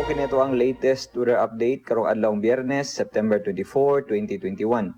Okay, nito ang latest weather update karong adlaw Biyernes, September 24, 2021.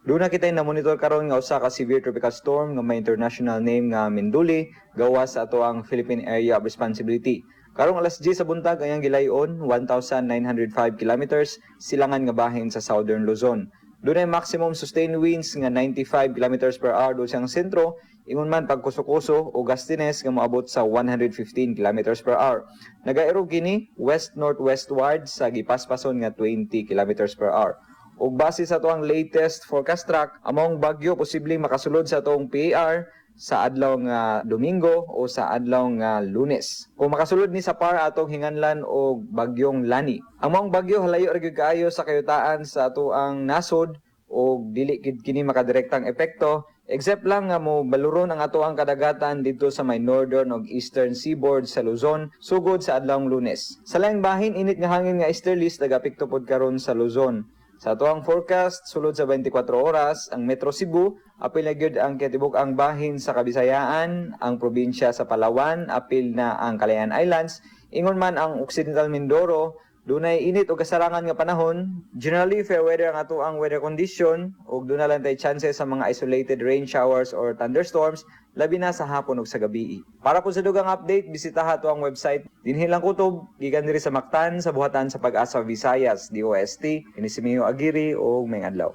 Duna kita na monitor karon nga usa ka severe tropical storm nga may international name nga Minduli, gawas sa ato ang Philippine Area of Responsibility. Karong alas 10 sa buntag ang gilayon 1905 kilometers silangan nga bahin sa Southern Luzon. Dunay maximum sustained winds nga 95 kilometers per hour duol siyang sentro, ingon man pagkuso-kuso o gustiness nga moabot sa 115 kilometers per hour. Nagairog kini west northwestward sa gipaspason nga 20 kilometers per hour. Ug base sa atoang latest forecast track, among bagyo posibleng makasulod sa atong PAR sa adlaw nga Domingo o sa adlaw nga Lunes. Kung makasulod ni sa PAR, atong hinganlan og bagyong Lani. Ang maong bagyo halayo ra gyud kaayo sa kayutaan sa atoang nasod og dili gid kini makadirektang epekto, except lang nga mo baluron ang atoang kadagatan didto sa may northern ug eastern seaboard sa Luzon sugod sa adlawng Lunes. Sa laing bahin, init nga hangin nga easterlies nagapekto pod karon sa Luzon. Sa atoang forecast sulod sa 24 oras, ang Metro Cebu apil na gyud ang kitibuk-ang bahin sa Kabisayaan, ang probinsya sa Palawan, apil na ang Kalayaan Islands, ingon man ang Occidental Mindoro, dunay init o kasarangan nga panahon. Generally fair weather ang atoang weather condition ug duna lang tay chances sa mga isolated rain showers or thunderstorms, labi na sa hapon ug sa gabi. Para po sa dugang update, bisitaha ato ang website. Dinhi lang kutob gikan diri sa Mactan sa buhatan sa Pag-asa Visayas, DOST. Ini si Mio Aguirre ug maayong adlaw.